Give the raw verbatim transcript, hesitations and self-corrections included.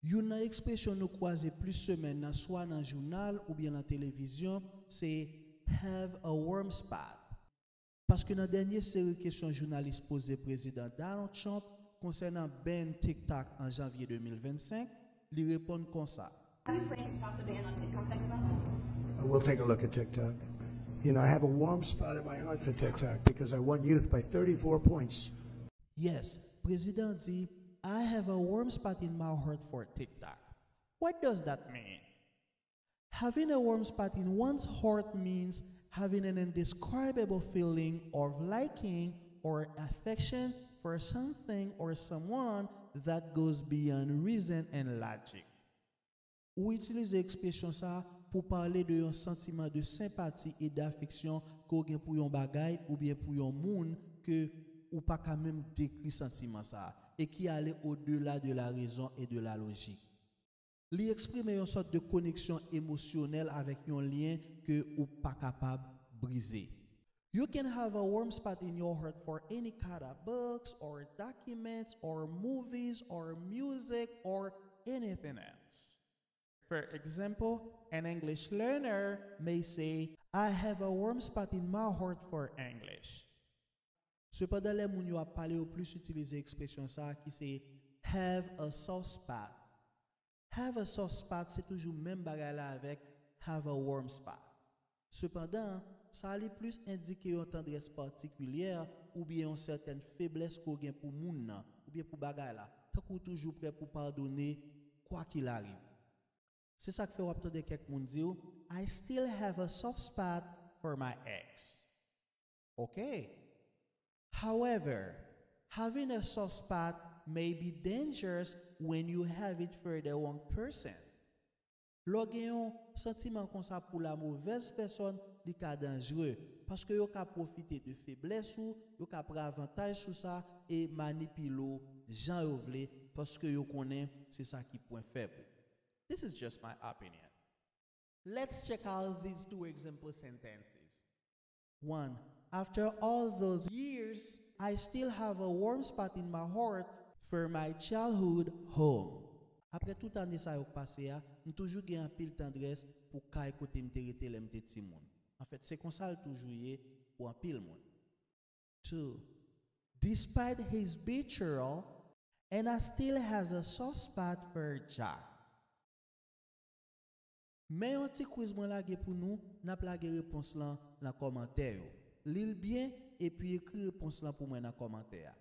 Youn nan ekspresyon nou kwaze plis semèn nan, swa nan jounal oubyen nan televizyon, se have a warm spot. Paske nan dènye seri kesyon jounalis poze Prezidan Donald Trump konsènan ban TikTok an janvye de mil vennsenk, li reponn konsa. Are we planning to stop the ban on TikTok next month? We'll take a look at TikTok. You know, I have a warm spot in my heart for TikTok because I won youth by thirty-four points. Yes, Prezidan di, I have a warm spot in my heart for TikTok. What does that mean? Having a warm spot in one's heart means having an indescribable feeling of liking or affection for something or someone that goes beyond reason and logic. Ou itilize ekspresyon sa a pou pale de yon santiman de senpati e dafeksyon ke w gen pou yon bagay oubyen pou yon moun ke ou pa ka menm dekri santiman sa a e ki ale odela de la rezon e de la lojik. Li eksprime yon sòt de koneksyon emosyonèl avèk yon lyen ke ou pa kapab brize. You can have a warm spot in your heart for any kind of books or documents or movies or music or anything else. For example, an English learner may say, I have a warm spot in my heart for English. Sepandan, lè moun yo ap pale, yo plis itilize ekspresyon sa a ki se have a soft spot. Have a soft spot se toujou menm bagay la avèk have a warm spot. Sepandan, sa a li plis endike yon tandrès patikilyè oubyen yon sètèn feblès ke w gen pou moun nan oubyen pou bagay la, tankou w toujou prè pou padone kwa qu'il arrive. Se sa k fè w ap tande kèk moun di w, I still have a soft spot for my ex. Ok. However, having a soft spot may be dangerous when you have it for the wrong person. Lè w gen yon santiman konsa pou la mauvaise personne, li ka danjere, paske yo ka pwofite de feblès ou, yo ka pran avantaj sou sa e manipile w jan yo vle, paske yo konnen se sa ki pwen fèb ou. This is just my opinion. Let's check out these two example sentences. One, after all those years, I still have a warm spot in my heart for my childhood home. Apre tout ane sa yo k pase a, m toujou gen anpil tandrès pou kay kote m te rete lè m te timoun. Anfèt, se konsa l toujou ye pou anpil moun. Two, despite his betrayal, Anna still has a soft spot for Jack. Men yon ti quiz mwen lage pou nou, n ap lage repons lan nan kòmantè yo. Li l byen epi ekri repons lan pou mwen nan kòmantè a.